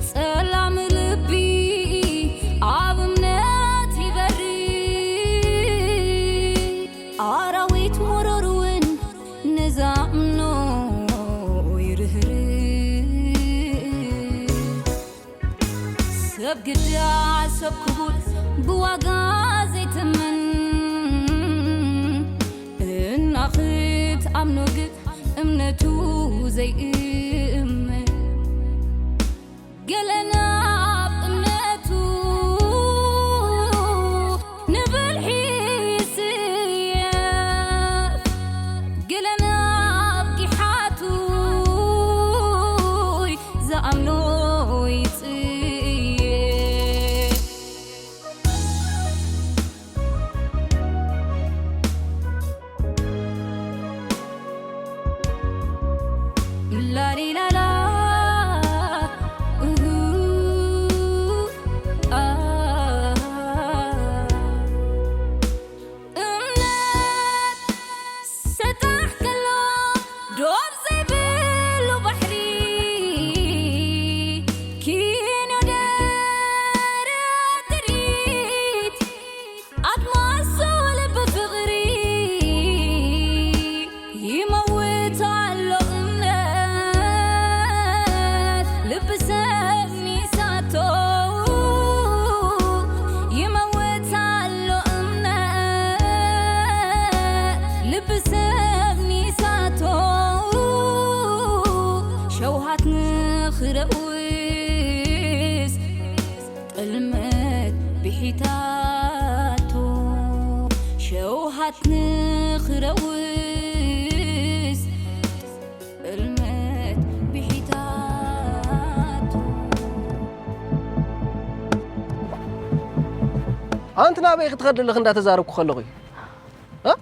ጸላም ልቢ ኣብ እምነት ይበሪ፣ ኣራዊት መረር እውን ንዛምኖ ይርህር። ሰብ ግዳ ሰብ ክቡር ብዋጋ ዘይትምን፣ እና ክትኣምኖ ግን እምነቱ ዘይእምን። ገለ ናብ እምነቱ ንብልሒ ይስየፍ፣ ገለ ናብ ጊሓቱ ዝኣምኖ ይጽየፍ። ላሊላላ፣ እሁ፣ ኣ። እምነት ሰጣሕ ከሎ ዶብ ዘይብሉ ባሕሪ፣ ኪኖ ደረት ትርኢት ኣድማሱ ልቢ ፍቕሪ ይመውት ኣሎ እምነት፣ ልቢ ሰብ ሚሳቶ ይመውት ኣሎ እምነት፣ ልቢ ሰብ ሚሳቶ ሸውሃት ንኽረውስ ጥልመት ብሒታቶ ሸውሃት ንኽረውስ ጥልመት ብሒታቶ። ኣንቲ ናበይ ክትኸድ ኣለኺ እንዳተዛረብኩ ከለኹ እዩ? እ?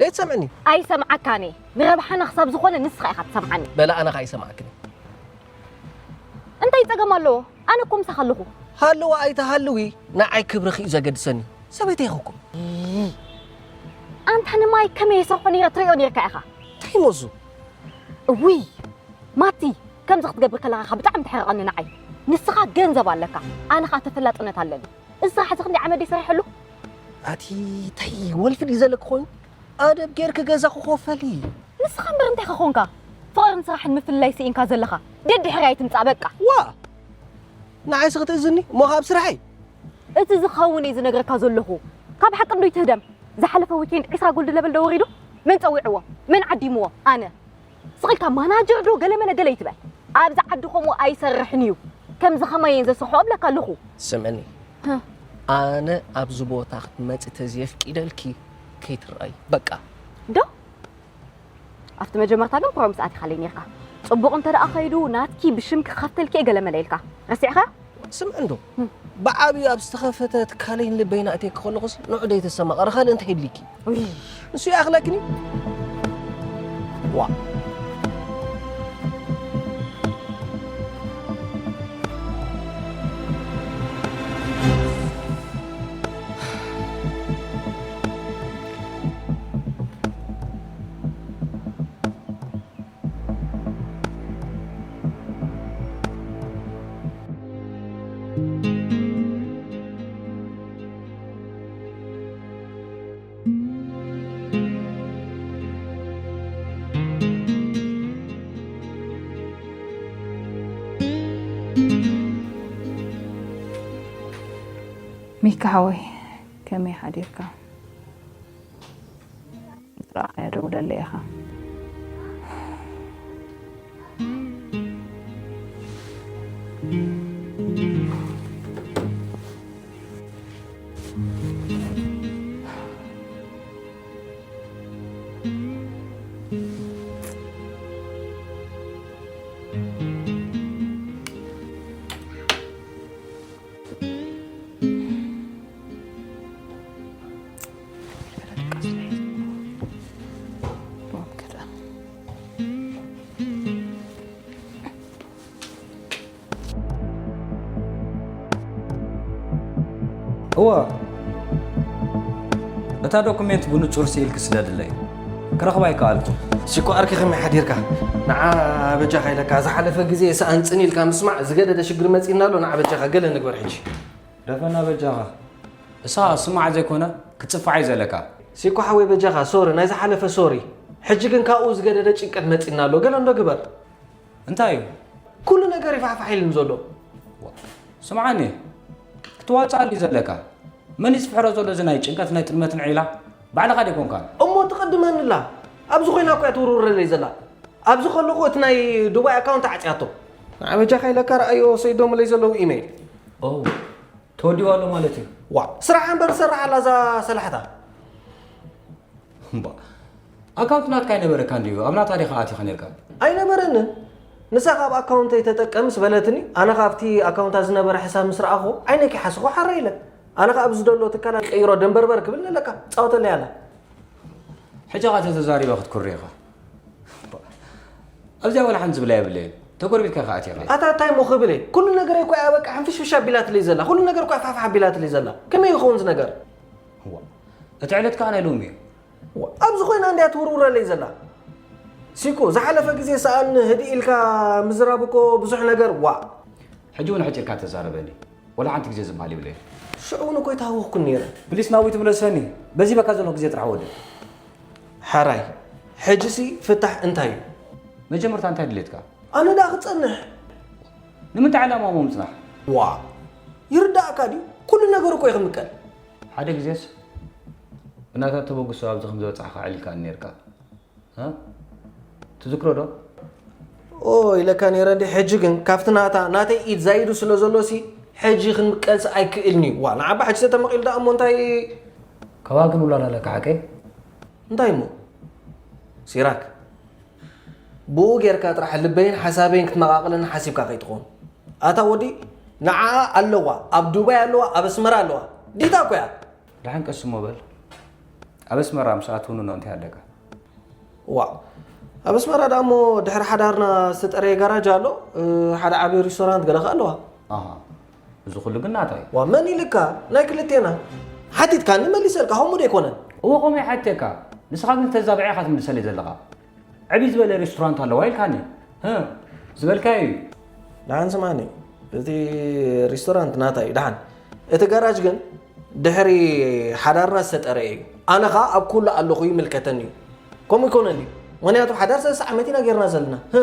ደይትሰምዕኒ? ኣይሰምዓካን እየ። ንረብሓና ክሳብ ዝኾነ ንስኻ ኢኻ ትሰምዓኒ። በለ ኣነ ኸኣ ኣይሰምዓክን እየ። እንታይ ጸገም ኣለዎ? ኣነ እኮ ምሳኻ ኣለኹ። ሃለወ ኣይትሃልዊ ንዓይ ክብርኺ እዩ ዘገድሰኒ። ሰበይቲ ኢኺ እኮ። ኣንታ ንማይ ከመይ የስርሖ ነይረ ትርእዮ ነይርካ ኢኻ። እንታይ እሞ እሱ? እውይ ማቲ፣ ከምዚ ክትገብር ከለኻ ብጣዕሚ ተሕርቐኒ ንዓይ። ንስኻ ገንዘብ ኣለካ፣ ኣነ ኸኣ ተፈላጥነት ኣለኒ። እዚ ስራሕ እዚ ክንደይ ዓመት ድየ ሰሪሐሉ? ኣቲ፣ እንታይ ወልፊ ድዩ ዘለኪ ኮይኑ? ኣደብ ጌርኪ ገዛ ክኾፈሊ። ንስኻ እምበር እንታይ ከኾንካ? ፍቕርን ስራሕን ምፍልላይ ስኢንካ ዘለኻ። ደድሕሪ ኣይትምጻእ በቃ። ዋ! ንዓይስ ክትእዝኒ? እሞ ካብ ስራሐይ? እቲ ዝኸውን እየ ዝነግረካ ዘለኹ። ካብ ሓቂ እንዶ ይትህደም። ዝሓለፈ ዊኬንድ ዒስራ ጎልድ ለበል ዶ ወሪዱ? መን ጸዊዕዎ? መን ዓዲምዎ? ኣነ። ስቕ ኢልካ ማናጀር ዶ ገለመለ ገለ ይትበል። ኣብዚ ዓዲ ከምኡ ኣይሰርሕን እዩ። ከምዚ ከማይ እየን ዘስርሖ እብለካ ኣለኹ። ስምዕኒ፣ ሀ። ኣነ ኣብዚ ቦታ ክትመጺ ተዘየፍቂደልኪ ከይትረኣይ። በቃ። ዶ? ኣብቲ መጀመርታ ግን ፕሮሚስ ኣቲኻለይ ነይርካ። ጽቡቕ እንተ ደኣ ኸይዱ ናትኪ ብሽምኪ ክኸፍተልኪ እየ ገለመለ ኢልካ። ረሲዕኻ? ስምዒ እንዶ፣ ብዓብዩ ኣብ ዝተኸፈተ ትካለይን ልበይን ኣእትየኪ ከለኹስ ንዑ ደይተስተማቐሪ ካልእ እንታይ ይድልይኪ? ውይ። ንሱ ይኣኽለኪ ድዩ? ዋእ። ሚካ ሓወይ፣ ከመይ ሓዲርካ? ጥራይ ደውለለይ ኢኻ። እወ፣ እታ ዶኩሜንት ብንጹር ስኢልኪ ስደድለይ። ክረኽባ ኣይከኣልኩን። ሲኮ ኣርኪ ከመይ ሓዲርካ? ንዓ በጃኻ ኢለካ፣ ዝሓለፈ ግዜ ሰኣን ጽን ኢልካ ምስማዕ ዝገደደ ሽግር መጺእና ኣሎ። ንዓ በጃኻ ገለ ንግበር ሕጂ። ደፈና በጃኻ። እሳ ስማዕ ዘይኮነ ክትጽፋዕ እዩ ዘለካ። ሲኮ ሓወይ በጃኻ ሶሪ፣ ናይ ዝሓለፈ ሶሪ። ሕጂ ግን ካብኡ ዝገደደ ጭንቀት መጺእና ኣሎ። ገለ እንዶ ግበር። እንታይ እዩ? ኩሉ ነገር ይፋሕፋሕ ኢሉኒ ዘሎ። ዋ፣ ስምዓኒ፣ ክትዋጽኣሉ እዩ ዘለካ። መን እዩ ዝፍሕሮ ዘሎ እዚ ናይ ጭንቀት ናይ ጥልመትን ዒላ? ባዕልኻ ዶ ኣይኮንካን? እሞ ትቕድመንላ። ኣብዚ ኮይና እኮ እያ ትውርውረለይ ዘላ። ኣብዚ ከለኹ እቲ ናይ ዱባይ ኣካውንት ዓጽያቶ። ንዓ በጃኻ ኢለካ ረኣዮ ሰይዶምለይ ዘለዉ ኢሜይል። ኦ፣ ተወዲኡ ኣሎ ማለት እዩ። ዋ፣ ስራሕ እምበር ዝሰርሕ ኣላ እዛ ሰላሕታ። እምባ፣ ኣካውንት ናትካ ኣይነበረካን ድዩ? ኣብ ናታ ዲኻ ኣቲኻ ነርካ? ኣይነበረንን። ንሳ ካብ ኣካውንተይ ተጠቀም ምስ በለትኒ፣ ኣነ ካብቲ ኣካውንታ ዝነበረ ሕሳብ ምስ ረኣኹ፣ ዓይነይ ከይሓሰኹ ሓራ ኢለ። ኣነ ከኣ ኣብዚ ዘሎ ትካላ ቀይሮ ደንበርበር ክብል ንለካ ጻወተለይ ኣላ። ሕጂ ኸኣ ተተዛሪበ ክትኩሪ ኢኻ። እምባ፣ ኣብዚኣ ዋላ ሓንቲ ዝብላ የብለይን። ተጎርቢትካ ኢኻ ኣቲኻ። ኣታ እንታይ እሞ ክብል እየ? ኩሉ ነገረይ እኮ እያ በቃ ሕንፍሽፍሽ ኣቢላትለይ ዘላ። ኩሉ ነገር እኮ እያ ፋሕፋሕ ኣቢላትለይ ዘላ። ከመይ ይኸውን እዚ ነገር? እዋ፣ እቲ ዕለት ከኣ ናይ ሎሚ እዩ። ዋ፣ ኣብዚ ኮይና እንድያ ትውርውረለይ ዘላ። ሲኮ፣ ዝሓለፈ ግዜ ሰኣን ህድእ ኢልካ ምዝራብ እኮ ብዙሕ ነገር፣ ዋ። ሕጂ እውን ሕጭርካ ተዛረበኒ። ወላ ሓንቲ ግዜ ዝበሃል ይብለይ። ሽዑ እውን እኮ ይተሃወኽኩን ነይረ። ፕሊስ ናዊት ምለሰኒ። በዚ በካ ዘለኹ ግዜ ጥራሕ ወደ። ሓራይ፣ ሕጂሲ ፍታሕ እንታይ እዩ? መጀመርታ እንታይ ድሌትካ? ኣነ ደኣ ክጸንሕ። ንምንታይ ዕላማ እሞ ምጽናሕ? ዋ፣ ይርዳእካ ድዩ? ኩሉ ነገር እኮ እዩ ክምቀል። ሓደ ግዜስ ብናታ ተበግሶ ኣብዚ ከም ዝበጻሕካ ኣዕሊልካኒ ነርካ። እ? ትዝክሮ ዶ? ኦ፣ ኢለካ ነይረ እንዴ። ሕጂ ግን ካብቲ ናታ፣ ናተይ ኢድ ዛይዱ ስለ ዘሎ ሲ፣ ሕጂ ክንምቀልሲ ኣይክእልን'ዩ። ዋ፣ ንዓባ ሕጂ ተተመቒሉ ደኣ እሞ እንታይ? ከባቢ ግን ውላድ ኣለካ ሓቀይ? እንታይ እሞ? ሲራክ፣ ብኡ ጌርካ ጥራሕ ልበይን ሓሳበይን ክትመቓቕለኒ ሓሲብካ ከይትኾን። ኣታ ወዲ፣ ንዓኣ ኣለዋ፣ ኣብ ዱባይ ኣለዋ፣ ኣብ ኣስመራ ኣለዋ። ዲታ እኮ እያ። ደሓን ቀስ እሞ በል። ኣብ ኣስመራ ምስ ኣትውንኖ እንታይ ኣለካ? ዋእ፣ ኣብ ኣስመራ ደኣ እሞ ድሕሪ ሓዳርና ዝተጠረየ ጋራጅ ኣሎ፣ እ፣ ሓደ ዓቢ ሪስቶራንት ገለ ከኣ ኣለዋ። ኣሃ፣ እዚ ኩሉ ግን ናታ እዩ። ዋ፣ መን ኢልካ? ናይ ክልቴና። ሓቲትካኒ መሊሰልካ፣ ከምኡ ዶ ኣይኮነን? እወ፣ ከምኡ ይሓትየካ። ንስኻ ግን ተዛብዐ ኢኻ ትምልሰለይ ዘለኻ። ዕብይ ዝበለ ሬስቶራንት ኣለዋ ኢልካኒ። ህ፣ ዝበልካዮ እዩ። ደሓን ስማኒ፣ እቲ ሬስቶራንት ናታ እዩ። ደሓን፣ እቲ ጋራጅ ግን ድሕሪ ሓዳርና ዝተጠረየ እዩ። ኣነ ኸኣ ኣብ ኩሉ ኣለኹ ይምልከተኒ እዩ። ከምኡ ይኮነን ድዩ? ምኽንያቱ ሓዳር ሰለስተ ዓመት ኢና ጌርና ዘለና። ህ።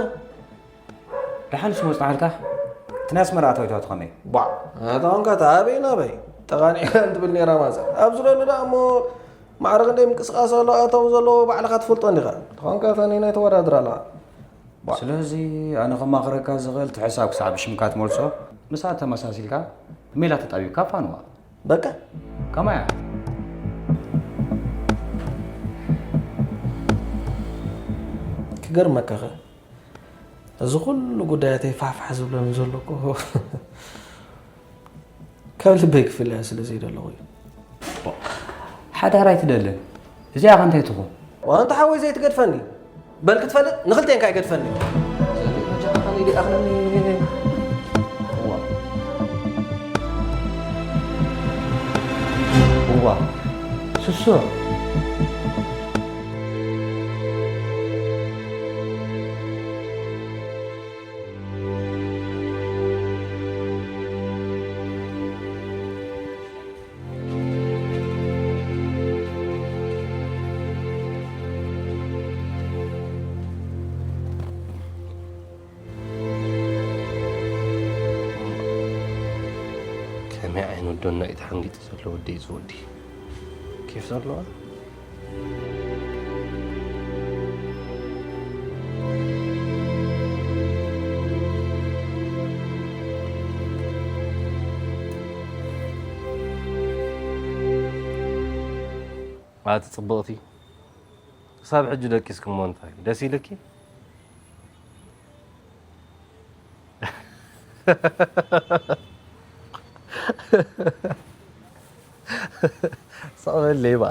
ደሓን ስሞ ጽናሕልካ፣ እቲ ናይ ኣስመራ ኣታዊታቱ ከመይ? ቧዕ፣ ኣታ ኾንካ እታ ኣበይ ናበይ? ጠቓኒዕካ እንትብል ነይራ ማዘር። ኣብዚ ዘሎ ደኣ እሞ ማዕረ ክንደይ ምንቅስቓስ ኣሎ ኣታዊ ዘለዎ ባዕልኻ ትፈልጦ እንዲኻ። ተኾንካ እታ ነይናይ ተወዳድር ኣለኻ። ቧዕ። ስለዚ ኣነ ከማኽረካ ዝኽእል እቲ ሕሳብ ክሳዕ ብሽምካ ትመልሶ፣ ምስኣ ተመሳሲልካ ብሜላ ተጣቢብካ ፋንዋ። በቃ። ከማያ። ክገርመካኸ፣ እዚ ኩሉ ጉዳያተይ ፋሕፋሕ ዝብለኒ ዘሎ እኮ ካብ ልበይ ክፍለያ ስለ ዘይደለኹ እዩ። ሓዳር ኣይትደልን። እዚኣ ኸ እንታይ ትኹን? ዋንታ ሓወይ ዘይትገድፈኒ። በል ክትፈልጥ ንኽልቴንካ ይገድፈኒ። እዋ። እዋ። ስሱዕ። ከመይ ዓይነት ወዶና እዩ ተሓንጊጡ ዘሎ ወደይ፣ እዚ ወዲ ኬፍ ዘለዋ። ኣቲ ጽብቕቲ፣ ክሳብ ሕጂ ደቂስኪ እሞ እንታይ ደስ ኢልኪ? ስቕ በል ሌባ።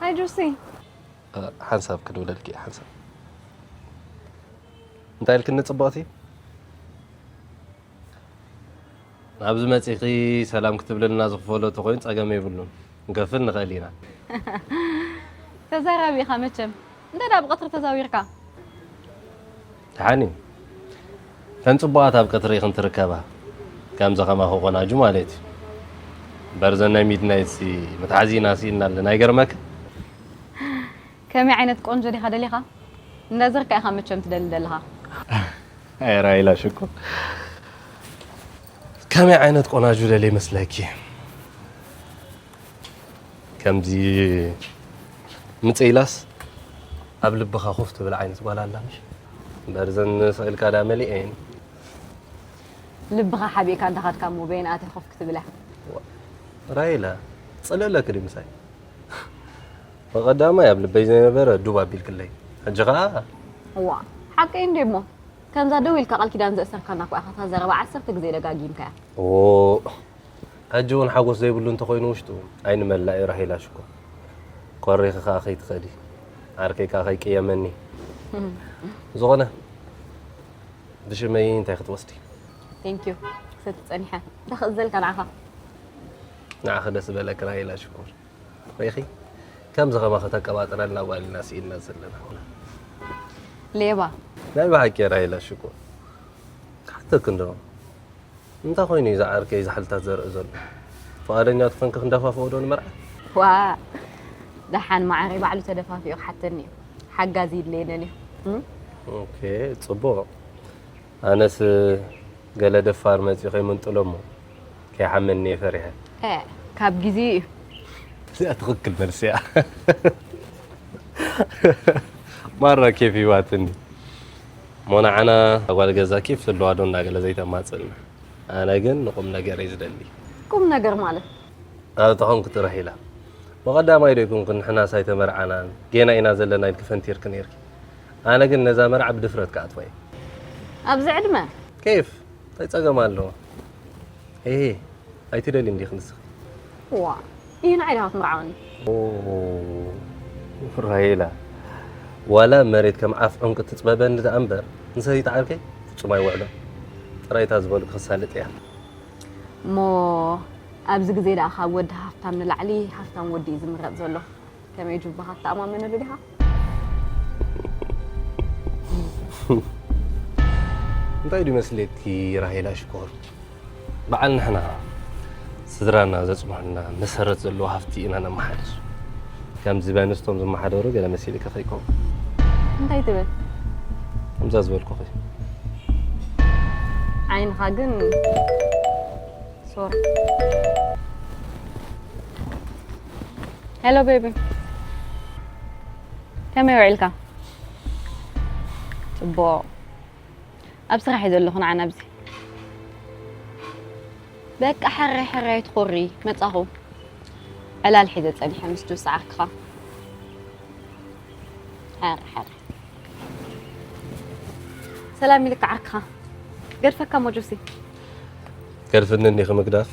ሃይ ጆሲ። ሓንሳብ ክድውለልኪ፣ ሓንሳብ። እንታይ ኢልክኒ ጽብቕቲ? ና፣ ኣብዚ መጺኺ ሰላም ክትብልልና ዝኽፈሎ ተኾይኑ ጸገም የብሉን። ክንከፍል ንኽእል ኢና። ተዛራቢ ኢኻ መቸም። እንተ ደኣ ብቐትሪ ተዛዊርካ። ደሓን እዩ። እተን ጽቡቓት ኣብ ቀትሪ ኢኽን ትርከባ። ከምዚ ከማኹ ቆናጁ ማለት እዩ። እምበር ዘን ናይ ሚድናይት ሲ መትሓዚና ስኢንና ኣለና ኣይገርመካ? ከመይ ዓይነት ቆንጆ ዲኻ ደሊኻ? እንዳ ዘርካ ኢኻ መቸም ትደሊ ዘለኻ። ኣይ ራይላ ሽኮር። ከመይ ዓይነት ቆናጁ ደልየ ይመስለኪ? ከምዚ ምጽእ ኢላስ ኣብ ልብኻ ኮፍ ትብል ዓይነት ጓል ኣላ ምሽ? እምበር ዘን ስቕ ኢልካ ዳ መሊኤን። ልብኻ ሓቢእካ እንዳኻድካ እሞ በየን ኣትያ ኮፍ ክትብል እያ? ራይላ፣ ጽልእ ኣለኪ ድዩ ምሳይ? ብቐዳማይ ኣብ ልበይ ዘይነበረ ዱብ ኣቢልክለይ። ሕጂ ኸኣ እዋ፣ ሓቀይ እንዴ እሞ። ከምዛ ደው ኢልካ ቃል ኪዳን ዘእሰርካና እኮ ኢኻ እታ ዘረባ ዓሰርተ ግዜ ደጋጊምካያ። ኦ፣ ሕጂ እውን ሓጎስ ዘይብሉ እንተኾይኑ ውሽጡ ኣይንመላእ እዩ ራሄላ ሽኮር። ኮሪኺ ከኣ ከይትኸዲ። ዓርከይ ከኣ ከይቅየመኒ። ዝኾነ፣ ብሽመይ እንታይ ክትወስዲ? Thank you። ክሰቲ ጸኒሐ። እንታይ ክእዘልካ ንዓኻ? ንዓኺ ደስ ዝበለኪ ራሄላ ሽኮር። ርኢኺ? ከምዚ ከማኺ ተቀባጥረልና ጓል ኢና ስኢንና ዘለና። ሌባ። ናይ ብሓቂ ራሄላ ሽኮር። ክሓተኪ እንዶ። እንታይ ኮይኑ እዩ ዝዓርከይ ዝሓልታት ዘርኢ ዘሎ? ፍቓደኛ ትኾንኪ ክንደፋፍኦ ዶ ንመርዓ? ዋ፣ ደሓን መዓረይ ባዕሉ ተደፋፊኡ ክሓተኒ እዩ። ሓጋዚ ይድለየንን እዩ። እም? ኦኬ፣ ጽቡቕ። ኣነስ ገለ ደፋር መጺኡ ከይምንጥሎ እሞ ከይሓመኒ እየ ፈሪሐ። እ፣ ካብ ግዜ እዩ። እዚኣ ትኽክል መልሲ እያ። ማራ ኬፍ ይዋትኒ። እሞ ንዓና ጓል ገዛ ኬፍ ዘለዋ ዶ እንዳገለ ዘይተማጽእና። ኣነ ግን ንቁም ነገር እየ ዝደሊ። ቁም ነገር ማለት? ኣብ ተኾንኩ ጥራሕ ኢላ። ብቐዳማይ ዶ ይኩንኩ ንሕናስ ኣይተመርዓናን፣ ጌና ኢና ዘለና ኢልኪ ፈንቲርኪ ነይርኪ። ኣነ ግን ነዛ መርዓ ብድፍረት ክኣትዋ እየ። ኣብዚ ዕድመ? ኬፍ፣ እንታይ ጸገም ኣለዎ? ሄሄ፣ ኣይትደልይን ዲኺ ንስኺ? ዋ፣ ይህ ንዓይ ዲኻ ክትምርዓወኒ? ኦ፣ ራሄላ፣ ዋላ መሬት ከም ዓፍ ዑንቂ ትጽበበኒ ደኣ እምበር፣ ንሰበይቲ ዓርከይ ፍጹም ኣይውዕሎን። ጥራይ እታ ዝበልኩ ክሳልጥ እያ። እሞ ኣብዚ ግዜ ደኣ ካብ ወዲ ሃፍታም ንላዕሊ ሃፍታም ወዲ እዩ ዝምረጽ ዘሎ። ከመይ ጁባኻ ትተኣማመነሉ ዲኻ? እንታይ ድዩ መስለኪ ራሄላ ሽኮር? በዓል ንሕና ስድራና ዘጽንሑልና መሰረት ዘለዎ ሃፍቲ ኢና ነመሓድር። ከምዚ በንስቶም ዝመሓደሩ ገለ መሲልኪ ከይከውን። እንታይ ትብል? ከምዛ ዝበልኩኺ። ዓይንኻ ግን ሶሪ። ሄሎ ቤቢ፣ ከመይ ውዒልካ? ጽቡቕ። ኣብ ስራሕ እየ ዘለኹ፣ ንዓና ኣብዚ። በቃ ሕራይ ሕራይ ትኾሪ መጻኹ። ዕላል ሒዘ ጸኒሐ ምስ ጁስ ዓርክኻ። ሕራይ ሕራይ። ሰላም ኢልካ ዓርክኻ። ገድፈካ እሞ ጁሲ። ገድፍኒ እንዲኺ ምግዳፍ።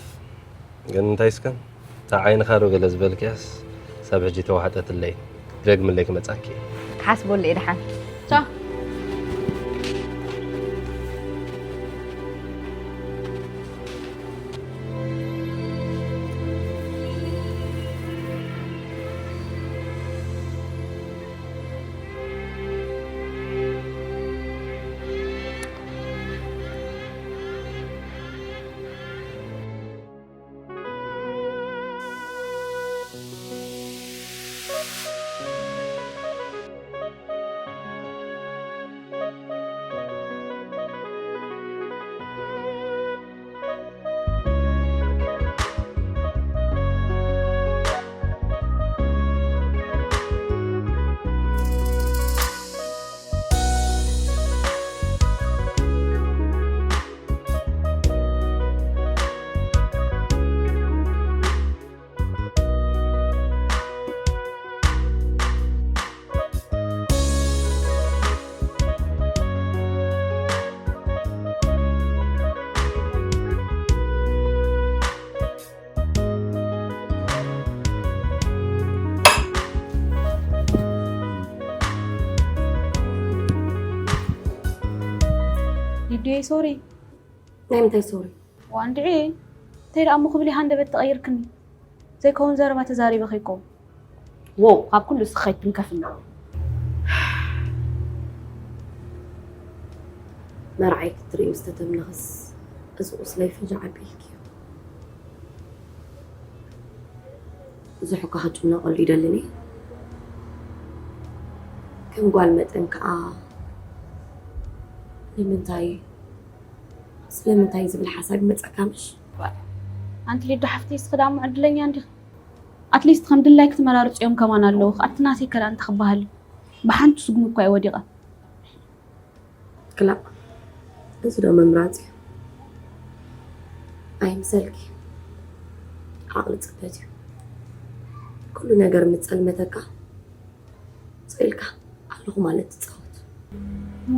ግን እንታይ እስከ? እታ ዓይንኻ ዶ ገለ ዝበልክያስ ሳብ ሕጂ ተዋሕጠትለይ። ክደግምለይ ክመጻኪ። ክሓስበሉ እየ ደሓን። ቻው። ሊዱየ ሶሪ። ናይ ምንታይ ሶሪ? ዋንድዒ፣ እንታይ ደኣ እሞ ክብል ኢኻ ሃንደበት ተቐይርክኒ? ዘይከውን ዘረባ ተዛሪበ ከይከውን። ዎ፣ ካብ ኩሉ እስኺ ከይትንከፍኒ። መርዓይ ክትርኢ ምስ ተተምለኽስ፣ እዚ ቁስለይ ፈጃ ዓቢልክዮ። ብዙሕ እኳ ክጭነቐሉ ይደልን እየ። ከም ጓል መጠን ከኣ፣ ንምንታይ፣ ስለምንታይ ዝብል ሓሳብ ይመጸካ ምሽ? ኣንቲ ሊዱ ሓፍተይ፣ እስኺ ደኣ እሞ ዕድለኛ እንዲኺ። ኣትሊስት ከም ድላይኪ ትመራርጽዮም ከማን ኣለዉ። ኣቲ ናተይ ከ ደኣ እንታይ ክበሃል እዩ? ብሓንቲ ስጉሚ እኳ እየ ወዲቐ። ክላእ፣ እዚ ዶ ምምራጽ እዩ? ኣይምሰልኪ። ዓቕሊ ጽበት እዩ። ኩሉ ነገር ምስ ጸልመተካ፣ ስቕ ኢልካ ኣለኹ ማለት ትጻወት። ኦ፣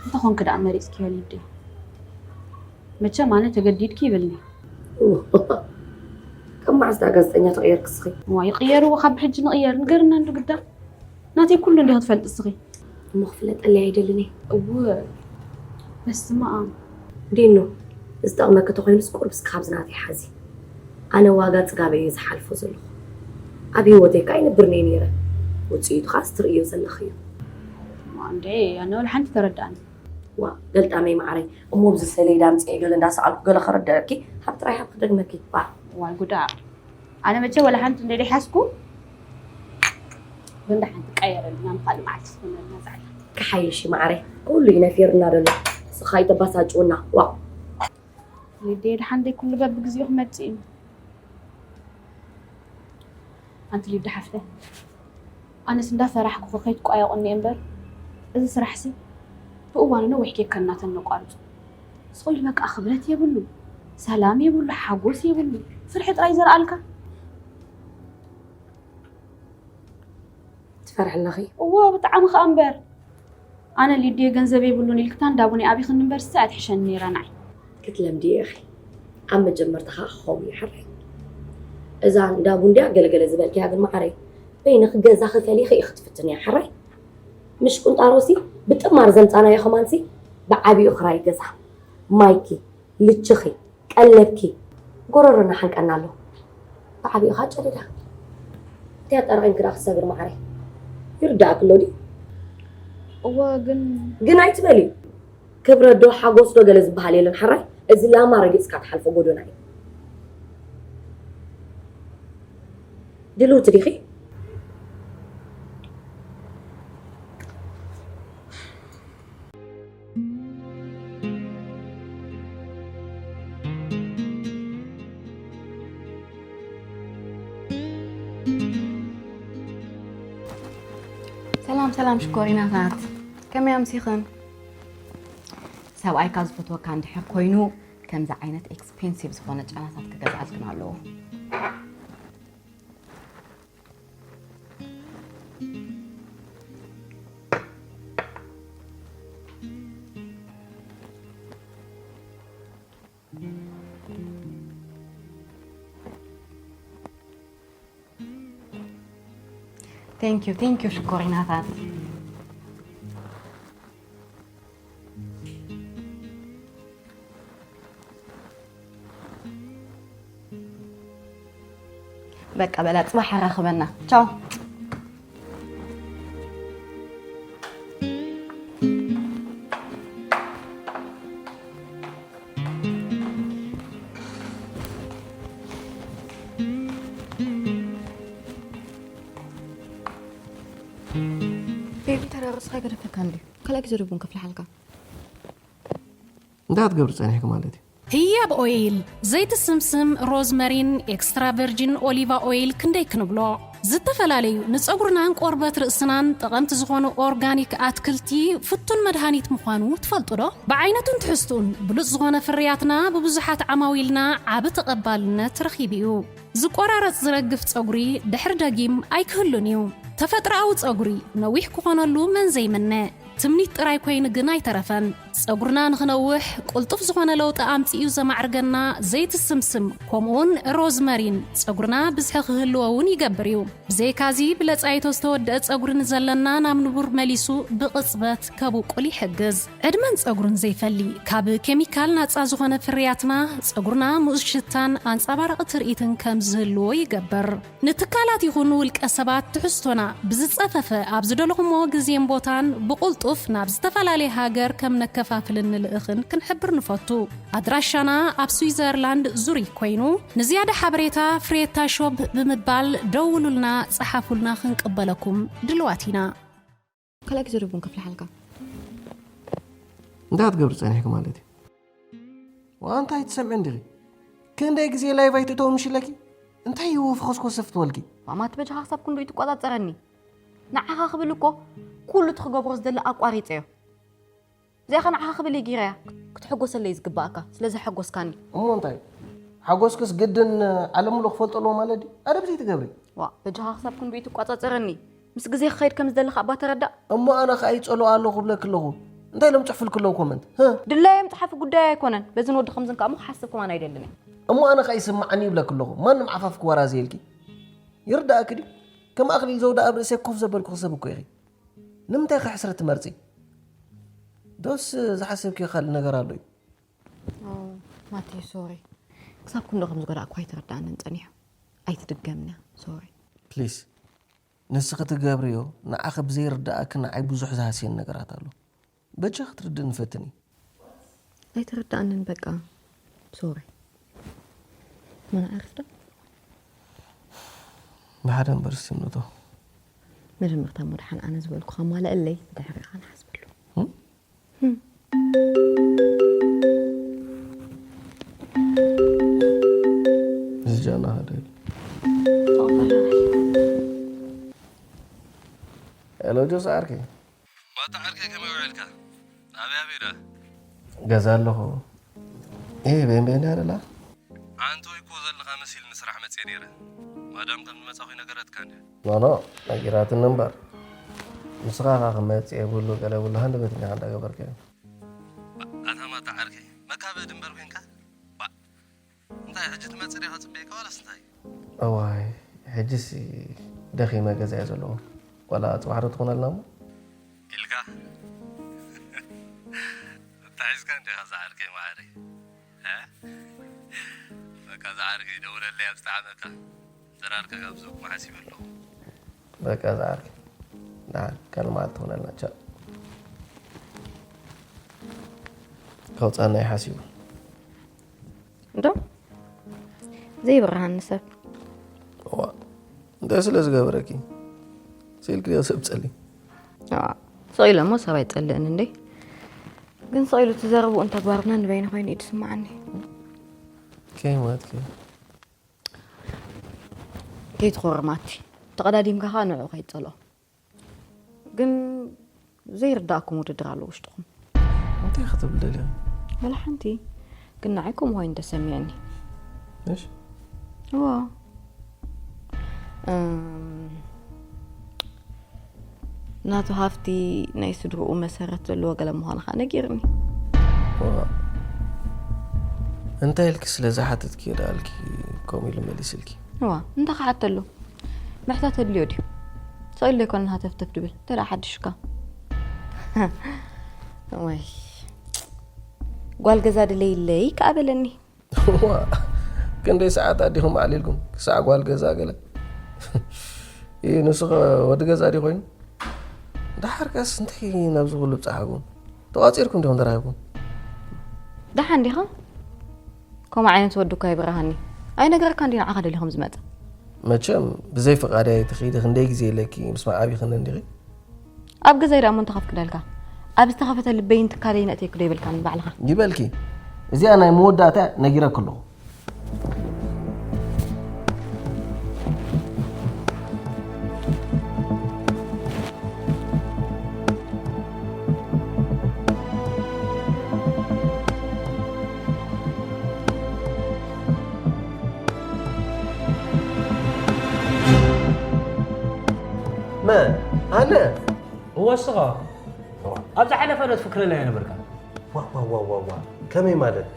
እንታይ ኮንኪ ደኣ መሪጽክዮ ሊዲ? መቸም ኣነ ተገዲድኪ ይብልኒ። ኦ፣ ካብ መዓስ ደኣ ጋዜጠኛ ተቐየርኪ እስኺ? እዋ፣ ይቕየር፣ እዎ፣ ካብ ሕጂ ንቕየር። ንገርና እንዶ ግዳ። ናተይ ኩሉ እንዲኺ ትፈልጢ እስኺ። እሞ ክፍለጠለይ ኣይደልን እየ። እወ፣ በስመ ኣብ። ዲኖ፣ ዝጠቕመኪ ተኾይኑስ ቁሩብ እስኪ ካብዚ ናተይ ሓዚ። ኣነ ዋጋ ጽጋበይ እየ ዝሓልፎ ዘለኹ። ኣብ ህይወተይ ከኣ ኣይነብርን እየ ነይረ። ውጽኢቱ ከኣ እዚ ትርእዮ ዘለኺ እዩ። እማ እንዴ፣ ኣነ ወላ ሓንቲ ተረድኣኒ። ዋ፣ ገልጣመይ መዓረይ፣ እሞ ኣብዚ ሰሌዳ ኣምጺኤ ገለ እንዳሰኣልኩ ገለ ከረድኣኪ፣ ሃብ ጥራይ ሃብ ክደግመኪ። ዋ። ዋይ ጉዳ። ኣነ መቸ ወላ ሓንቲ እንደ ደሓስኩ፣ ብእንዳ ሓንቲ ቀየረልና፣ ንኻልእ መዓልቲ ስምዕና ዛዕላ። ክሓይሽ እዩ መዓረይ፣ ኩሉ እዩ ነፊርና ዘሎ። ንስኻ ኣይተባሳጭውና። ዋ። ሊድየ፣ ደሓን ደይ ኩሉ በብግዚኡ ክመጽእ እዩ። ኣንቲ ሊዱ ሓፍተይ፣ ኣነስ እንዳፈራሕኩ ከይትቋየቑኒ እየ እምበር፣ እዚ ስራሕሲ ብእዋኑ ነዊሕ ጌርካ እናተን ነቋርጾ። ስቕ ኢሉ በቃ ክብረት የብሉ፣ ሰላም የብሉ፣ ሓጎስ የብሉ፣ ፍርሒ ጥራይ ዘርኣልካ። ትፈርሒ ኣለኺ? እዎ፣ ብጣዕሚ ከኣ እምበር። ኣነ ሊድየ ገንዘብ የብሉን ኢልክታ እንዳ ቡኒ ኣቢኽኒ እምበር፣ እሳ እያ ትሕሸኒ ነይራ ንዓይ። ክትለምድዮ ኢኺ። ኣብ መጀመርታ ኸኣ ክኸውን እዩ ሕራይ። እዛ እንዳ ቡን ድያ ገለገለ ዝበልክያ ግን መዓረይ፣ በይንኺ ገዛ ክፈሊ ኢኺ ክትፍትንያ ሕራይ። ምሽ ቁንጣሮሲ ብጥማር ዘምጻናዮ ኸማንሲ ብዓቢኡ ክራይ ገዛ፣ ማይኪ፣ ልችኺ፣ ቀለብኪ፣ ጎረሮና ሓንቀና ኣሎ። ብዓቢኡ ኸኣ ጨደዳ። እንታይ ኣጣራቒምኪ ደኣ ክትሰግሪ መዓረይ? ይርድኣኪ ኣሎ ድዩ? እወ፣ ግን ግን ኣይትበሊ። ክብረት ዶ ሓጎስ ዶ ገለ ዝበሃል የለን ሓራይ። እዚ ላማ ረጊጽካ ትሓልፎ ጎደና እዩ። ድልውቲ ዲኺ? ሰላም ሰላም ሽኮሪናታት፣ ከመይ ኣምሲኽን? ሰብኣይካ ዝፈትወካ እንድሕር ኮይኑ ከምዚ ዓይነት ኤክስፔንሲቭ ዝኾነ ጨናታት ክገዝኣልክን ኣለዎ። Thank you, thank you ሽኮሪናታት። በቃ በላ፣ ጽባሕ ኣራኽበና። ቻው። ቤቢ፣ ተረጋግጽ፣ ከይገደፈካ እንድዩ። ካልኣይ ግዜ ዶ ቡን ከፍልሓልካ? እንታይ ክትገብሪ ጸኒሕኪ ማለት እዩ? ህያብ ኦይል፣ ዘይቲ ስምስም፣ ሮዝመሪን ኤክስትራ ቨርጂን ኦሊቫ ኦይል ክንደይ ክንብሎ? ዝተፈላለዩ ንጸጉርናን ቆርበት ርእስናን ጠቐምቲ ዝኾኑ ኦርጋኒክ ኣትክልቲ ፍቱን መድሃኒት ምዃኑ ትፈልጡ ዶ? ብዓይነቱን ትሕዝቱን ብሉጽ ዝኾነ ፍርያትና ብብዙሓት ዓማዊልና ዓቢ ተቐባልነት ረኺቡ እዩ። ዝቆራረጽ ዝረግፍ ጸጉሪ ድሕር ደጊም ኣይክህሉን እዩ። ተፈጥሮኣዊ ጸጉሪ ነዊሕ ክኾነሉ መን ዘይምነ? ትምኒት ጥራይ ኮይኑ ግን ኣይተረፈን። ጸጉርና ንኽነውሕ ቅልጡፍ ዝኾነ ለውጢ ኣምጺኡ ዘማዕርገና ዘይቲ ስምስም ከምኡውን ሮዝመሪን ጸጉርና ብዝሒ ክህልዎ እውን ይገብር እዩ። ብዘይካዚ ብለጻይቶ ዝተወደአ ጸጉሪ ንዘለና ናብ ንቡር መሊሱ ብቕጽበት ከብቁል ይሕግዝ። ዕድመን ጸጉርን ዘይፈሊ ካብ ኬሚካል ናጻ ዝኾነ ፍርያትና ጸጉርና ምኡዝ ሽታን ኣንጸባራቒ ትርኢትን ከም ዝህልዎ ይገብር። ንትካላት ይኹን ውልቀ ሰባት ትሕዝቶና ብዝጸፈፈ ኣብ ዝደለኹሞ ግዜን ቦታን ብቕልጡፍ ናብ ዝተፈላለየ ሃገር ከም ነከፋፍልን ንልእኽን ክንሕብር ንፈቱ። ኣድራሻና ኣብ ስዊዘርላንድ ዙሪክ ኮይኑ ንዝያዳ ሓበሬታ ፍሬታ ሾፕ ብምባል ደውሉልና፣ ጸሓፉልና፣ ክንቅበለኩም ድልዋት ኢና። ካልኣይ ግዜ ዶ ቡን ከፍልሓልካ? እንታይ ክትገብሪ ጸኒሕኪ ማለት እዩ? ዋንታ ኣይትሰምዕን ዲኺ? ክንደይ ግዜ ላይቭ ኣይትእተው ምሽለኪ? እንታይ ይወፍኸስኮ ሰፍት ወልኪ? ማማ ትበጃኻ ክሳብ ክንዱ ይትቆጻጸረኒ። ንዓኻ ክብል እኮ ኩሉ እቲ ክገብሮ ዝደሊ ኣቋሪጸዮ። እዚኣ ኸ ንዓኻ ክብል እየ ገይረያ። ክትሕጎሰለይ ዝግባኣካ ስለ ዘሐጎስካኒ። እሞ እንታይ? ሓጎስክስ ግድን ዓለም ሙሉእ ክፈልጦ ኣለዎ ማለት ድዩ? ኣደብ ዘይትገብሪ። ዋ በጃኻ ክሳብ ክንዱ ይትቋጻጸረኒ። ምስ ግዜ ክኸይድ ከም ዝደሊ ከኣ እባ ተረዳእ። እሞ ኣነ ከኣ ይጸልኦ ኣለኹ ክብለኪ ኣለኹ። እንታይ ኢሎም ጽሕፉልኪ ኣለዉ ኮመንት? ህእ። ድላዮም ጸሓፊ ጉዳይ ኣይኮነን። በዝን ወዲ ከምዝን ከኣ እሞ ክሓስብ ከማን ኣይደልን እየ። እሞ ኣነ ከኣ ይስምዓኒ ይብለኪ ኣለኹ። ማንም ዓፋፍኪ ወራዚ ኢልኪ። ይርድኣኪ ድዩ? ከም ኣኽሊል ዘውዲ ኣብ ርእሰይ ኮፍ ዘበልኩኺ ሰብ እኮ ኢኺ። ንምንታይ ኢኺ ሕስረት ትመርጺ? ዶስ ዝሓሰብክዮ ካልእ ነገር ኣሎ እዩ? ማቴ ሶሪ። ክሳብ ክንዶ ከም ዝጎዳእኩ ኣይተረድኣንን ጸኒሑ። ኣይትድገምና። ሶሪ። ፕሊስ ንስኺ ትገብርዮ ንዓኺ ብዘይርድኣኪ ንዓይ ብዙሕ ዝሃስየኒ ነገራት ኣሎ። በጃኺ ክትርድእኒ ፈትኒ። ኣይተረድኣንን በቃ። ሶሪ። መን ዓርፍ ዶ? ብሓደ እምበር እስቲ እምነቶ። መጀመርታ እሞ ደሓን ኣነ ዝበልኩኻ ማለእለይ ድሕሪኻ ንሓስበሉ። ዝጃና ሃደ ሄሎ ጆስ ዓርከይ። ማታ ዓርከይ ከመይ ውዒልካ? ናበይ ኣቢዳ? ገዛ ኣለኹ። እ ቤን ቤን ያደላ ኣንቶይ እኮ ዘለኻ መሲልኒ ስራሕ መፅየ ነይረ። ማዳም ከም ዝመፃኹ ይነገረትካ እንድያ? ኖኖ ነጊራትኒ እምበር ንስኻ ኻ ክመፅእ የብሉ ገለ የብሉ ሃንደበት እንዲኻ እንዳገበርካዮ። ኣታ ማታ ዓርከይ መካበዲ እምበር ኮንካ? ባእ እንታይ ሕጂ ትመፅእ ዲኻ ፅበየካ ዋላስ እንታይ? እዋይ ሕጂስ ደኺመ ገዛ እየ ዘለዎ። ዋላ ፅባሕ ዶ ትኾነልና እሞ? ኢልካ ተታሒዝካ እንዲኻ ዝዓርከይ መዓረይ። እ? በቃ ዝዓርከይ ደውለለይ ኣብ ዝጠዓመካ። ዘራርካ ካብ ዞኩም ሓሲበ ኣለኹ። በቃ ዝዓርከይ ደሓን ካልእ መዓልቲ ትኾነልና። ቻው። ከውፃና እዩ ሓሲቡ። እንዶ ዘይብርሃኒ ሰብ። እዋ እንታይ ስለ ዝገበረኪ ስኢልክዮ ሰብ ፀሊ? ስቕ ኢለ እሞ ሰብ ኣይፀልእን እንዴ። ግን ስቕ ኢሉ እቲ ዘረብኡን ተግባሩን ነንበይኑ ኮይኑ እዩ ዝስምዓኒ። ከይማትኪ ከይትኾርማቲ ተቐዳዲምካ ከዓ ንዕኡ ከይትፀልኦ። ግን ዘይርዳእኩም ውድድር ኣሎ ውሽጥኹም። እንታይ ክትብል ደሊኻ? ወላ ሓንቲ። ግን ንዓይ ከምኡ ኮይኑ ተሰሚዕኒ። እሺ። እዋ። እም፣ ናቱ ሃፍቲ ናይ ስድርኡ መሰረት ዘለዎ ገለ ምዃኑ ከዓ ነጊርኒ። እዋ። እንታይ ኢልኪ ስለ ዝሓተትኪ ደኣልኪ ከምኡ ኢሉ መሊስልኪ? እዋ፣ እንታይ ክሓተሉ? ምሕታት ኣድልዮ ድዩ? ስቕ ኢሉ ኣይኮነን ሃተፍተፍ ድብል፣ እንተ ደኣ ሓድሽ እካ። ወይ፣ ጓል ገዛ ድለይለይ ከኣ በለኒ። እዋ፣ ክንደይ ሰዓት ኣዲኹም ኣዕሊልኩም ክሳዕ ጓል ገዛ ገለ? ኢ፣ ንሱ ኸ ወዲ ገዛ ድዩ ኮይኑ? ደሓር ከስ እንታይ ናብዚ ኩሉ ብጽሓኩም? ተቋጺርኩም ዲኹም ተራኺብኩም? ደሓን ዲኻ? ከምኡ ዓይነት ወዲ እኳ ይብርሃኒ ኣይነገረካን ድዩ ንዓኻ ደልዩ ከም ዝመጸ? መቸም ብዘይ ፍቓደይ ኣይትኺዲ ክንደይ ግዜ ኢለኪ ምስ መዓቢኽኒ እንዲኺ? ኣብ ገዛይ ደኣ እሞ እንታይ ከፍቅደልካ? ኣብ ዝተኸፈተ ልበይን ትካለይን ኣእትየኪ ዶ ኣይበልካን ንባዕልኻ? ይበልኪ። እዚኣ ናይ መወዳእታ ነጊረኪ ኣለኹ። መን? ኣነ? እወ እስኻ። ኣብ ዝሓለፈ ዶ ትፍክረለይ ኣይነበርካን? ዋ ዋ ዋ ዋ ዋ፣ ከመይ ማለት?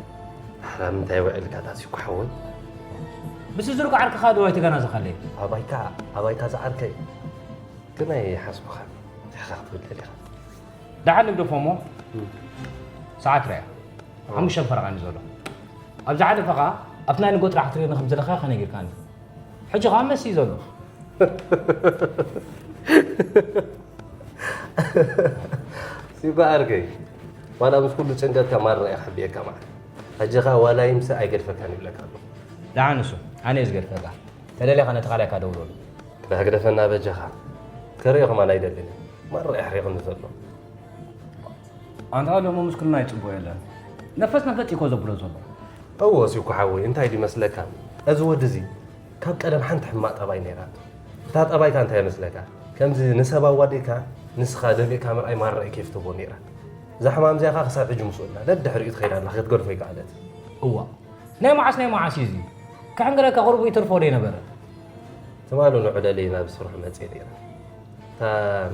ኣረ ምንታይ ውዕልካ ታሲኩ ሓወይ? ምስ ዝርጉ ዓርክኻ ዶ ኣይተጋናዘኻለይ? ኣባይካ ኣባይካ ዝዓርከይ፣ ግን ኣይሓስኩኻ ኢኻ ክትብል ደሊኻ። ደሓን ንግደፎ እሞ ሰዓት ርያ ሓሙሽተ ፈረቓ እዩ ዘሎ። ኣብ ዝሓለፈ ኸዓ ኣብቲ ናይ ንጎ ጥራሕ ክትሪእኒ ከም ዘለኻ ኢኻ ነጊርካኒ። ሕጂ ኸዓ መሲ እዩ ዘሎ። ሲጓ ዓርከይ፣ ዋላ ምስ ኩሉ ጭንቀትካ ማራ እየ ክሕብየካ ማለት። ሕጂ ኸዓ ዋላ ይምሰ ኣይገድፈካን ይብለካ ኣለኹ። ደሓን እሱ ኣነ እየ ዝገድፈካ። ተደሊኻ ነቲ ካልኣይካ ደውለሉ። ክዳ ግደፈና በጃኻ። ከርእዮ ከማን ኣይደልን እየ። ማራ የሕሪቕኒ ዘሎ። ኣንታ ሎሚ ምስክልና ይጽቡቕ የለን። ነፈስ ነፈጥ እኮ ዘብሎ ዘሎ። እዎ ሲኩ ሓወይ፣ እንታይ ድዩ መስለካ? እዚ ወዲ እዚ ካብ ቀደም ሓንቲ ሕማቕ ጠባይ ነይራቶ። እታ ጠባይካ እንታይ መስለካ? ከምዚ ንሰብ ኣዋዲእካ ንስኻ ደሚቕካ ምርኣይ ማራ እዩ ኬፍ ትህቦ ነይራ። እዛ ሕማም እዚኣ ኸኣ ክሳብ ሕጂ ምስኡ ኣላ። ደድሕሪኡ ትኸይድ ኣላ፣ ክትገድፎ ኣይከኣለትን። እዋ ናይ መዓስ ናይ መዓስ እዩ እዚ? ክሕንግረካ ቁሩብ ይተርፎ ዶ ይነበረ? ትማሊ ንዑ ደልየ ናብ ስርሑ መጽየ ነይረ። እታ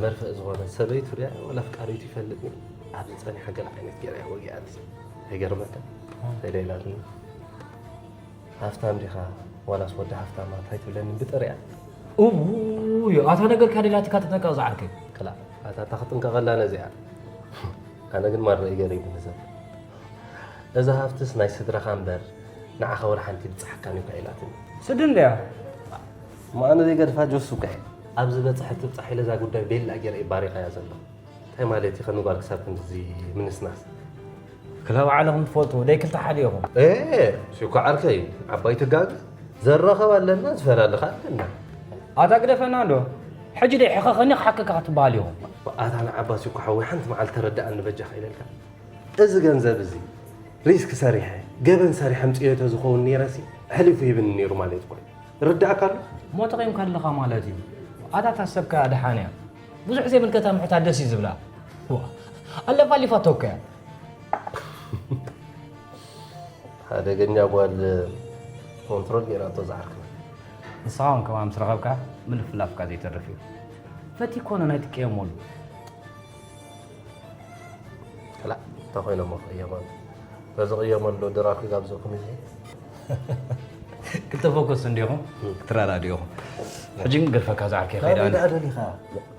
መርፍእ ዝኾነት ሰበይቱ ድያ ወላ ኣፍቃሪቱ ይፈልጥን ኣብ ጸኒሓ ገለ ዓይነት ገይራ እያ ወጊኣትኒ። ኣይገርመካ? ተለይላትኒ። ሃፍታም ዲኻ ዋላስ ወዲ ሃፍታም እንታይ ትብለኒ ብጥሪኣ? እውይ ኣታ ነገርካ ደላትካ ተጠንቀቕ ዝዓርከይ። ክላ ኣታ እታ ክጥንቀቐላ ነዚኣ። ኣነ ግን ማራ እዩ ገሪሙኒ ሰብ። እዛ ሃፍትስ ናይ ስድራኻ እምበር ንዓኻ ወላ ሓንቲ ይብጽሓካን እዩ እኳ ኢላትኒ። ስዲ እንድያ። እሞ ኣነ ዘይገድፋ ጆሱ እኳ እየ። ኣብ ዝበጽሐ ትብጻሕ ኢለ እዛ ጉዳይ ቤላ ገይረ እየ ባሪኸያ ዘለኹ። እንታይ ማለት እዩ ከንጓል ክሳብ ክንድዚ ምንስናስ? ክላ ባዕልኹም ትፈልጡ ደይ ክልተ ሓደ ኢኹም። ኤ ሽኮ ዓርከይ ዓባይ ትጋገ ዘራኸብ ኣለና ዝፈላለኻ ኣለና። ኣታ ግደፈና እንዶ ሕጂ ደይ ሕኸኸኒ ክሓከካ ክትበሃል ኢኹም። ኣታ ንዓባ ሽኮ ሓወይ ሓንቲ መዓልቲ ተረድኣኒ በጃኻ ኢለልካ። እዚ ገንዘብ እዚ ሪስክ ሰሪሐ ገበን ሰሪሐ ኣምፅኤዮ ተዝኸውን ነይረሲ ኣሕሊፉ ሂብኒ ነይሩ ማለት እኮ እዩ። ርዳእካ ኣሎ? ሞተ ቂምካ ኣለኻ ማለት እዩ። ኣታ እታ ሰብ ከኣ ደሓን እያ። ብዙሕ ዘይምልከታ ምሕታት ደስ እዩ ዝብላ። ዋ ኣለፋሊፋቶ እኮ እያ። ሓደገኛ ጓል ኮንትሮል ጌራቶ ዝዓርክና። ንስኻ እውን ከማን ምስ ረኸብካ ምልፍላፍካ ዘይተርፍ እዩ። ፈቲ ኮነ ናይ ትቀየመሉ። ክላእ እንታይ ኮይኖሞ ክቕየመሉ? በዚ ቅየመሉ ድራር ክጋብዘኩም እዩ። ክልተ ፎከስ እንዲኹም ክትራዳዱ ኢኹም። ሕጂ ግን ገድፈካ ዝዓርከይ ከይዳ ኣነ። ደኣ ደሊኻ?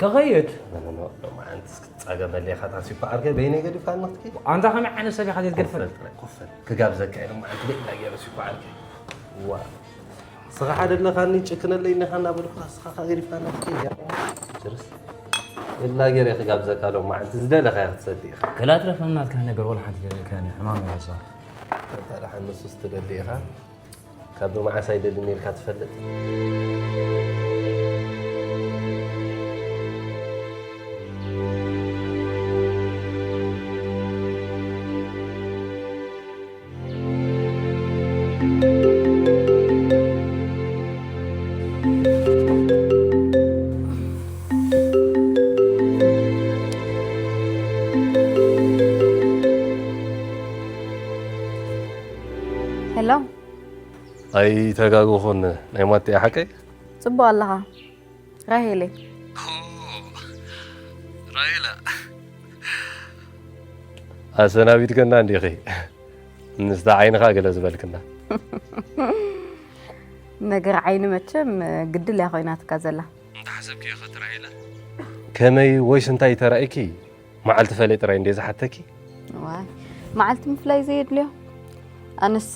ከኸይድ? ኖ፣ ኖ፣ ኖ፣ ሎማዓንቲ እስኪ ትጻገመለይ ኢኻ፣ ታሲፋ ዓርከይ በይነይ ገዲፍካኒ ክትከይድ? ኣንታ ከመይ ዓይነት ሰብ ኢኻ ዘይትገድፈኒ? ኮፈል ጥራይ፣ ኮፈል። ክጋብዘካ ኢለ ሎማዓንቲ በይና ገይረ ሲፋ ዓርከይ። ዋ። ንስኻ ሓደ ኣለኻኒ ጭክነለይ እንዲኻ እናበልኩ ንስኻ ከኣ ገዲፍካኒ ክትከይድ እያ። ችርስ። ኢላ ገይረ ክጋብዘካ ሎማዓንቲ ዝደለኻዮ ክትሰቲ ኢኻ። ከላ ትረፈና ናትካ ነገር ወላ ሓንቲ ደሊልካኒ ሕማም እያ እዛ። ኣንታ ደሓን ንሱስ ትደሊ ኢኻ። ካብ መዓስ ኣይደልን ኢልካ ትፈልጥ? ሄሎ። ኣይተጋገኹን ናይ ማቴ ሓቀይ? ጽቡቕ ኣለኻ ራሄለይ። ራሄላ ኣሰናቢትከና እንዲኺ ምስታ ዓይንኻ ገለ ዝበልክና። ነገር ዓይኒ መቸም ግድል እያ ኮይናትካ ዘላ። እንተ ሓሰብክዮ ኸ ትራይ ኢለ ከመይ ወይስ እንታይ ተራእይኪ? መዓልቲ ፈለይ ጥራይ እንድየ ዝሓተኪ። ዋይ መዓልቲ ምፍላይ ዘየድልዮ። ኣነስ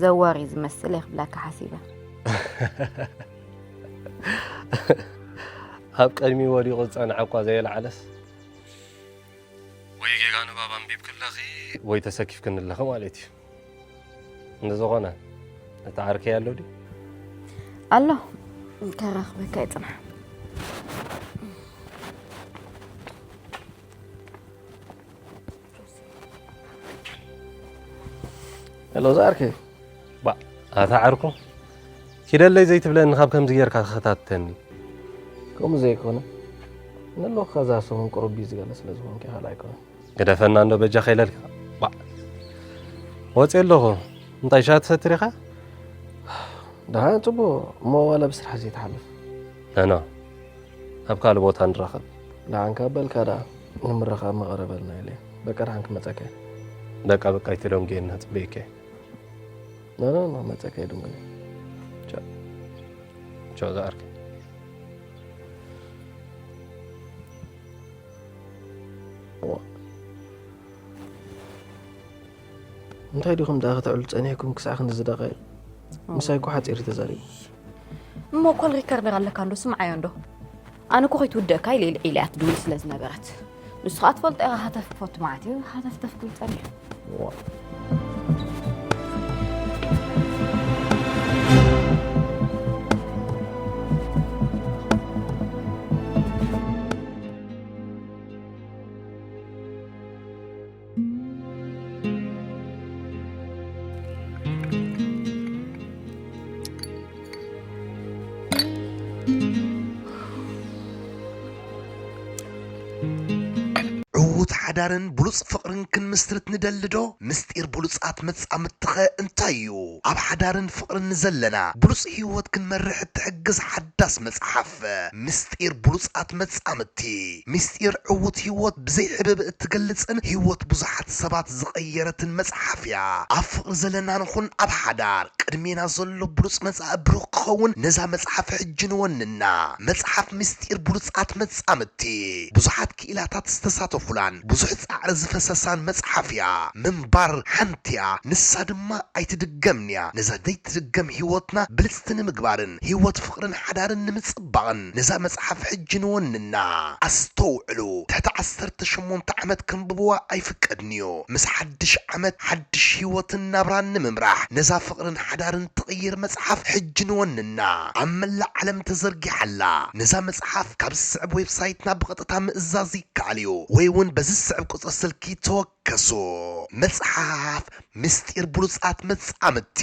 ዘዋር እዩ ዝመስል እየ ክብላካ ሓሲበ። ኣብ ቀድሚ ወዲቑ ዝጸንዐ እኳ ዘየልዓለስ ወይ ጌጋ ንባብ ኣንቢብኪ ኣለኺ ወይ ተሰኪፍክኒ ኣለኺ ማለት እዩ። እንተዝኾነ እቲ ዓርከይ ኣሎ ድዩ? ኣሎ ከራኽበካ ይጽናሕ። ሄሎ ዝዓርከይ። ባ ኣታ ዓርኩ ኪደለይ ዘይትብለኒ ካብ ከምዚ ጌርካ ክኸታተኒ። ከምኡ ዘይኮነ ንለካ እዛ ሰሙን ቅሩብ ቢዚ ገለ ስለ ዝኾንኩ ኢኻ ኣይኮነን። ግደፈና እንዶ በጃኻ ኢለልካ። ባ ወፂ ኣለኹ እንታይ ሻሂ ትሰቲ ዲኻ? ደሓን ፅቡቕ እሞ ዋላ ብስራሕ ዘይትሓልፍ። ነኖ ኣብ ካልእ ቦታ ንራኸብ። ደሓንካ በልካ ደኣ ንምርኻብ መቐረበልና ኢለ በቃ ደሓን ክመፀካ እየ። በቃ በቃ ኣይትደንጉየና፣ ጽበየከ። ኖ ኖ ኖ፣ መጸካ ይደንጉየ። ቻው። ቻው ዝኣርክ። ዋ። እንታይ ዲኹም ደኣ ከተዕሉ ጸኒሕኩም ክሳዕ ክንድዚ ደቓይቕ? ምሳይ እኮ ሓጺር እዩ ተዛሪቡ። እሞ ኮል ሪከርደር ኣለካ እንዶ ስምዓዮ እንዶ። ኣነ እኮ ከይትውደእካ ኢለ ኢለ ዒላ እያ ትድውል ስለ ዝነበረት። ንሱ ኸኣ ትፈልጦ ኢኻ ሃተፍ ክፈቱ ማለት እዩ። ሃተፍተፍ ክብል ጸኒሑ። ዋ። ዕዉት ሓዳርን ብሉጽ ፍቕርን ክንምስርት ንደሊ ዶ? ምስጢር ብሉጻት መጻምድትኸ እንታይ እዩ? ኣብ ሓዳርን ፍቕርን ንዘለና ብሉጽ ህይወት ክንመርሕ እትሕግዝ ሓዳስ መጽሓፍ፣ ምስጢር ብሉጻት መጻምድቲ። ምስጢር ዕዉት ህይወት ብዘይ ሕብእብእ እትገልጽን ህይወት ብዙሓት ሰባት ዝቐየረትን መጽሓፍ እያ። ኣብ ፍቕሪ ዘለና ንኹን ኣብ ሓዳር፣ ቅድሜና ዘሎ ብሉጽ መጻኢ ብሩኽ ክኸውን ነዛ መጽሓፍ ሕጂ ንወንና። መጽሓፍ ምስጢር ብሉጻት መጻምድቲ። ብዙሓት ክኢላታት ዝተሳተፉላን ብዙሕ ጻዕሪ ዝፈሰሳን መጽሓፍ እያ። ምንባር ሓንቲ እያ፣ ንሳ ድማ ኣይትድገምን እያ። ነዛ ዘይትድገም ህይወትና ብልጽቲ ንምግባርን ህይወት ፍቕርን ሓዳርን ንምጽባቕን ነዛ መጽሓፍ ሕጂ ንወንና። ኣስተውዕሉ፣ ትሕቲ ዓሰርተ ሸሞንተ ዓመት ከንብብዋ ኣይፍቀድን እዩ። ምስ ሓድሽ ዓመት ሓድሽ ህይወትን ናብራን ንምምራሕ ነዛ ፍቕርን ሓዳርን ትቕይር መጽሓፍ ሕጂ ንወንና። ኣብ መላእ ዓለም ተዘርጊሓ ኣላ። ነዛ መጽሓፍ ካብ ዝስዕብ ዌብሳይትና ብቐጥታ ምእዛዝ ይከኣል እዩ፣ ወይ እውን በዚ ዝስዕብ ቁጽሪ ስልኪ ተወከሱ። መጽሓፍ ምስጢር ብሉጻት መጻምድቲ።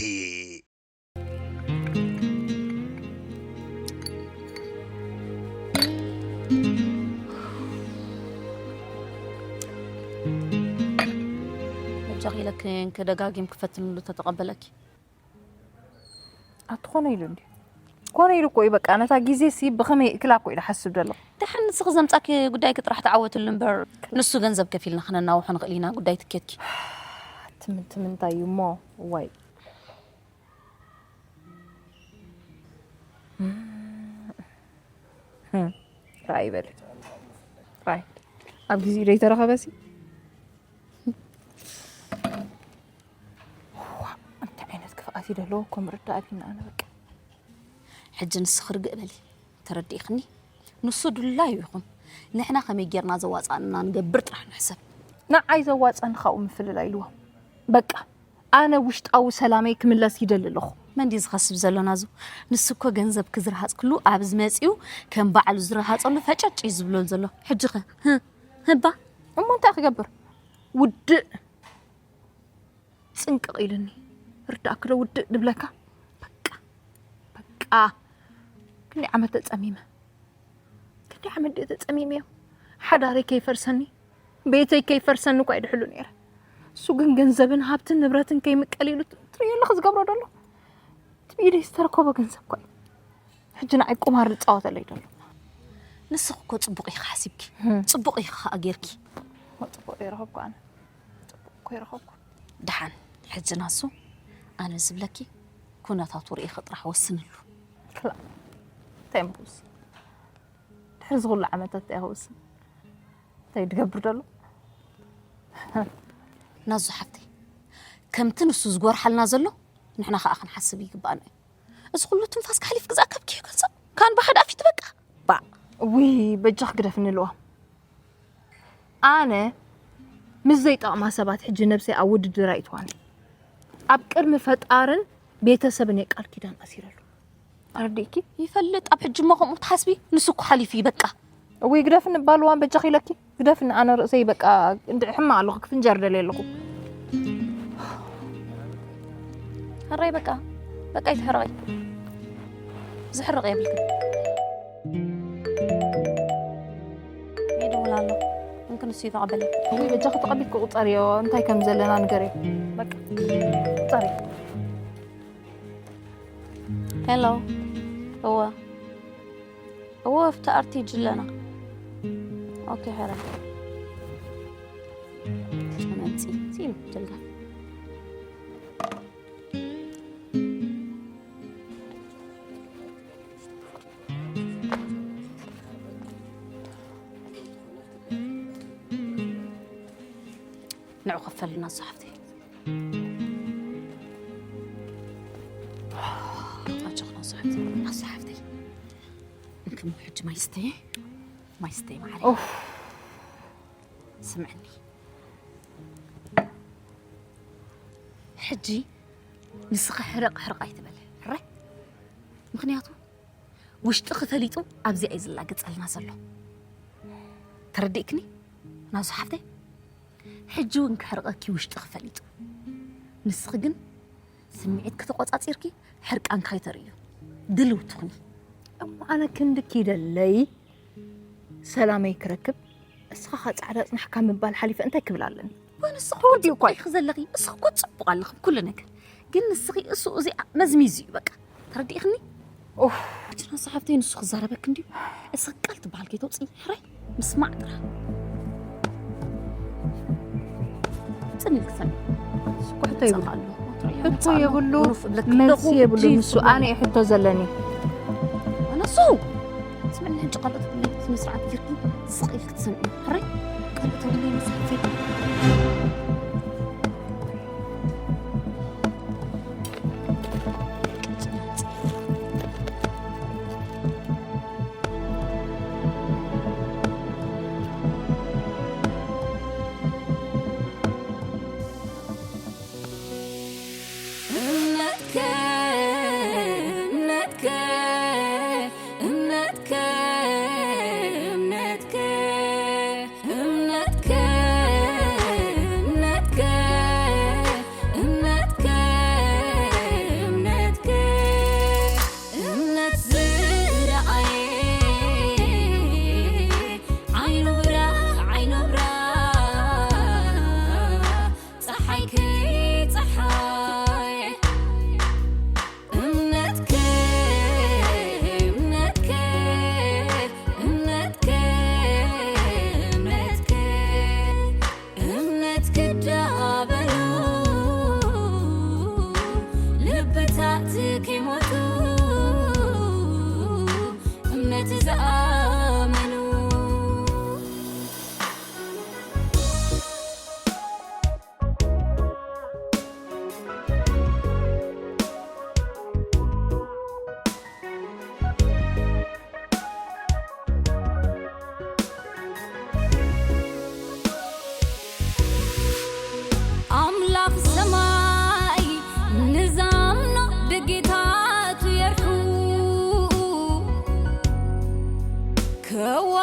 በጃኺ ኢለኪ ከደጋጊም ክፈትንሉ ተተቐበለኪ። ኣቲ ኮነ ኢሉ እንዲ ኮነ ኢሉ እኮ እዩ። በቃ ነታ ግዜ ሲ ብኸመይ ይእክላ እኮ እዩ ዝሓስብ ዘሎ። ደሓን ንስኺ ዘምጻኪ ጉዳይኪ ጥራሕ ተዓወትሉ እምበር፣ ንሱ ገንዘብ ከፊልና ክነናውሖ ንኽእል ኢና ጉዳይ ትኬትኪ። ትምን ትምን እንታይ እዩ እሞ? ዋይ። ራይ በል። ራይ። ኣብ ግዜ ዶ ይተረኸበ ሲ? ዋእ፣ እንታይ ዓይነት ክፍኣት እዩ ዘለዎ እኮ ምርዳእ ኣቢና ኣነ በቃ። ሕጂ ንስኺ ርግእ በሊ፣ ተረዲእኽኒ? ንሱ ድላዩ ይኹን፣ ንሕና ከመይ ጌርና ዘዋጻኣና ንገብር ጥራሕ ንሕሰብ። ንዓይ ዘዋጻኒ ካብኡ ምፍልላይ ኢልዎ። በቃ፣ ኣነ ውሽጣዊ ሰላመይ ክምለስ ይደሊ ኣለኹ። መን ድዩ ዝኸስብ ዘሎ ናዙ? ንሱ እኮ ገንዘብ ክዝርሃጽ ክሉ ኣብዚ መጺኡ ከም ባዕሉ ዝረሃጸሉ ፈጨጭ እዩ ዝብለሉ ዘሎ። ሕጂ ኸ? ህህ፣ ህባ? እሞ እንታይ ክገብር? ውድእ ጽንቅቕ ኢሉኒ። ርዳእኪ ዶ ውድእ ድብለካ? በቃ፣ በቃ። ክንደይ ዓመት ተጸሚመ? ክንደይ ዓመት ድየ ተጸሚመዮ? ሓዳረይ ከይፈርሰኒ፣ ቤተይ ከይፈርሰኒ እኳ ይድሕሉ ነይረ። እሱ ግን ገንዘብን ሃብትን ንብረትን ከይምቀል ኢሉ ትርእዮ ኣለኺ ዝገብሮ ዘሎ። እቲ ብኢደይ ዝተረከቦ ገንዘብ እኳ እዩ። ሕጂ ንዓይ ቁማር ዝጻወተለይ ዘሎ። ንስኺ እኮ ጽቡቕ ኢኺ ሓሲብኪ። ህም። ጽቡቕ ኢኺ ከኣ ጌርኪ። እሞ ጽቡቕ ዶ ይረኸብኩ ኣነ? ጽቡቕ እኮ ይረኸብኩ። ደሓን፣ ሕጂ ናሱ ኣነ ዝብለኪ ኩነታቱ ርኢኺ ጥራሕ ወስንሉ። ክላ፣ እንታይ እሞ ክውስን? ድሕሪ እዚ ኩሉ ዓመታት እንታይ ክውስን? እንታይ ድገብር ደሎ? ናዙ ሓፍተይ፣ ከምቲ ንሱ ዝጎርሓልና ዘሎ ንሕና ከኣ ክንሓስብ ይግባኣና እዩ። እዚ ኩሉ ትንፋስ ክሓሊፍ ግዛእ ከብኪ እዩ ገንዘብ ካን ብሓደ ኣፊት በቃ። ባእ። ውይ፣ በጃኽ ግደፍኒ ልዋ። ኣነ ምስ ዘይጠቕማ ሰባት ሕጂ ነብሰይ ኣብ ውድድር ኣይእትዋን። ኣብ ቅድሚ ፈጣርን ቤተሰብን እየ ቃል ኪዳን ኣሲረሉ። ኣረዲእኪ? ይፈልጥ፣ ኣብ ሕጂ እሞ ከምኡ ትሓስቢ? ንሱ እኮ ሓሊፉ እዩ በቃ። እውይ፣ ግደፍኒ እባ ልዋም፣ በጃኺ ኢለኪ። ግደፍኒ፣ ኣነ ርእሰይ በቃ እንድዒ ሕማቕ ኣለኹ፣ ክፍንጀር ደልየ ኣለኹ። ሕራይ በቃ፣ በቃ ይትሕረቒ። ዝሕርቕ የብልክን። ይድውል ኣሎ። እንክን እሱ ይተቐበለ። እውይ፣ በጃኺ ተቐቢልኪ ቁጸርዮ፣ እንታይ ከም ዘለና ንገርዮ። በቃ፣ ቁጸርዮ። ሄሎ። እወ። እወ፣ ኣብቲ ኣርቲ ጅለና። ኦኬ፣ ሕረ። መምጺ። ይም ጀልጋ ንዑ ከፈልና እሱ ሓፍተይ። ኣጆኽና እሱ ሓፍተይ። ኣሱ ሓፍተይ። እንክም ሕጂ ማይ ስተየ። ማይ ስተየ ማዕረ። ኦፍ። ስምዕኒ። ሕጂ ንስኺ ሕርቕ ሕርቕ ኣይትበል። ሕራይ? ምኽንያቱ ውሽጥኺ ፈሊጡ ኣብዚኣ እዩ ዝላገጸልና ዘሎ። ተረዲእክኒ? ናሱ ሓፍተይ? ሕጂ እውን ክሕርቐኪ ውሽጥኺ ፈሊጡ። ንስኺ ግን ስምዒትኪ ተቖጻጺርኪ ሕርቃንኪ ከይተርእዩ ድልውቲ ኩኒ። እሞ ኣነ ክንድኪ ደለይ ሰላመይ ክረክብ፣ እስኻ ኸ ጻዕዳ ጽናሕካ ምባል ሓሊፈ እንታይ ክብል ኣለኒ? ንስኺ እኮ ጽቡቕ እኮ ኢኺ ዘለኺ፣ እስኺ እኮ ጽቡቕ ኣለኺ ኩሉ ነገር። ግን ንስኺ እሱ እዚኣ መዝሚዙ እዩ በቃ። ተረዲእኽኒ? ኡፍ። ኣቲ ናሱ ሓፍተይ ንሱ ክዛረበክ እንድዩ። እስኺ ቃል ትበሃል ከይተውፅኢ፣ ሕራይ ምስማዕ ጥራሕ። ጽን ኢልክ ሰምዒ። እሱ እኮ ሕቶ የብሉ። ሕቶ የብሉ፣ መልሲ የብሉ። ንሱ ኣነ እየ ሕቶ ዘለኒ። ኣነሱ ስምዕኒ ሕጂ ካልኦት ብለይ ስነ ስርዓት ጌርኪ ስቕ ኢልክ ትሰምዒ። ሕራይ ካልኦት ብለይ ንሱ ሓፍተይ። እምነትከ እምነትከ እምነትከ እምነትከ እምነትከ እምነትከ እምነትከ እምነትከ እምነት ዝረኣየ ዓይኑ ብራ ዓይኑ ብራ ፀሓይ ከይፀሓየ እምነትከ እምነትከ እምነትከ እምነትከ እምነት ክዳበሉ ልብታት ከይሞቱ እምነት ዝኣመኑ ኣምላኽ ሰማይ ንዛምኖ ደጌታቱ የርሑ ከዋ